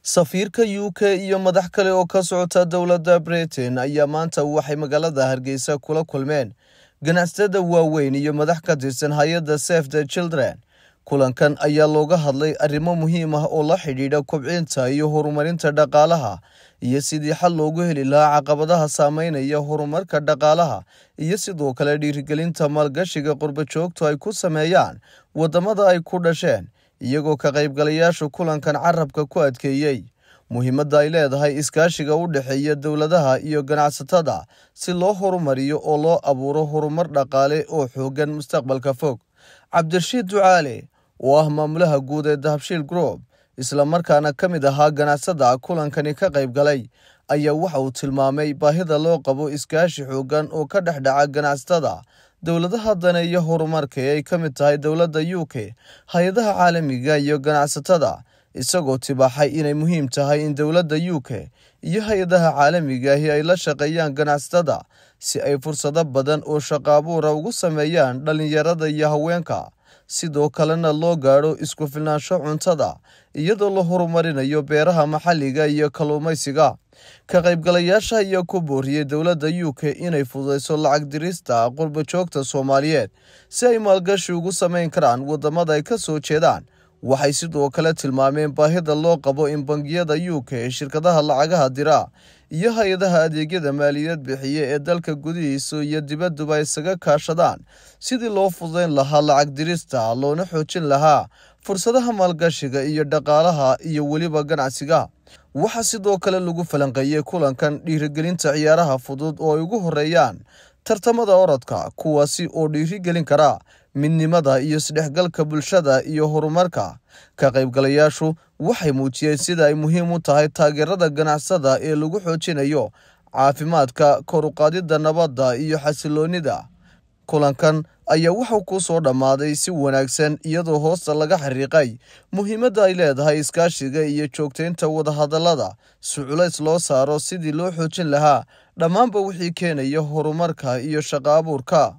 Safiirka UK iyo madax kale oo ka socota dowladda Britain ayaa maanta waxay magaalada Hargeysa kula kulmeen ganacsatada waaweyn iyo madax ka tirsan hay'adda Save the Children. Kulankan ayaa looga hadlay arrimo muhiim ah oo la xidhiidha kobcinta iyo horumarinta dhaqaalaha iyo sidii xal loogu heli lahaa caqabadaha saameynaya horumarka dhaqaalaha iyo sidoo kale dhiirigelinta maalgashiga qurbo-joogtu ay ku sameeyaan waddamada ay ku dhasheen, iyagoo ka qaybgalayaashu kulankan carabka ku adkeeyey muhiimadda ay leedahay iskaashiga u dhexeeya dowladaha iyo ganacsatada si loo horumariyo oo loo abuuro horumar dhaqaale oo xooggan mustaqbalka fog. Cabdirashiid Ducaale oo ah maamulaha guud ee Dahabshiil Group, isla markaana ka mid ahaa ganacsada kulankani ka qayb galay, ayaa waxa uu tilmaamay baahida loo qabo iskaashi xooggan oo ka dhex dhaca ganacsatada, dowladaha daneeya horumarka ee ay ka mid tahay dowladda UK, hay-adaha caalamiga iyo ganacsatada, isagoo tibaaxay inay muhiim tahay in dowladda UK iyo hay-adaha caalamiga ahi ay la shaqeeyaan ganacsatada si ay fursado badan oo shaqo abuura ugu sameeyaan dhalinyarada iyo haweenka, sidoo kalena loo gaadho isku filnaansho cuntada iyadoo la horumarinayo beeraha maxalliga iyo kalluumaysiga. Ka qaybgalayaasha ayaa ku booriyey dowladda UK inay fududeyso lacag dirista qurbo-joogta Soomaaliyeed si ay maalgashi ugu sameyn karaan waddamada ay ka soo jeedaan. Waxay sidoo kale tilmaameen baahida loo qabo in bangiyada UK, shirkadaha lacagaha dira iyo hay-adaha adeegyada maaliyadeed bixiya ee dalka gudihiisa iyo dibadduba isaga kaashadaan sidii loo fududeyn lahaa lacag dirista, loona xoojin lahaa fursadaha maalgashiga iyo dhaqaalaha iyo weliba ganacsiga. Waxaa sidoo kale lagu falanqeeyey kulankan dhiirigelinta ciyaaraha fudud oo ay ugu horeeyaan tartamada orodka, kuwaasi oo dhiirigelin kara midnimada iyo isdhexgalka bulshada iyo horumarka. Ka qaybgalayaashu waxay muujiyeen sida ay muhiim u tahay taageerada ganacsada ee lagu xoojinayo caafimaadka, kor u qaadidda nabadda iyo xasiloonida. Kulankan ayaa wuxuu ku soo dhammaaday si wanaagsan, iyadoo hoosta laga xariiqay muhiimadda ay leedahay iskaashiga iyo joogteynta wadahadallada si culays loo saaro sidii loo xoojin lahaa dhammaanba wixii keenaya horumarka iyo shaqo abuurka.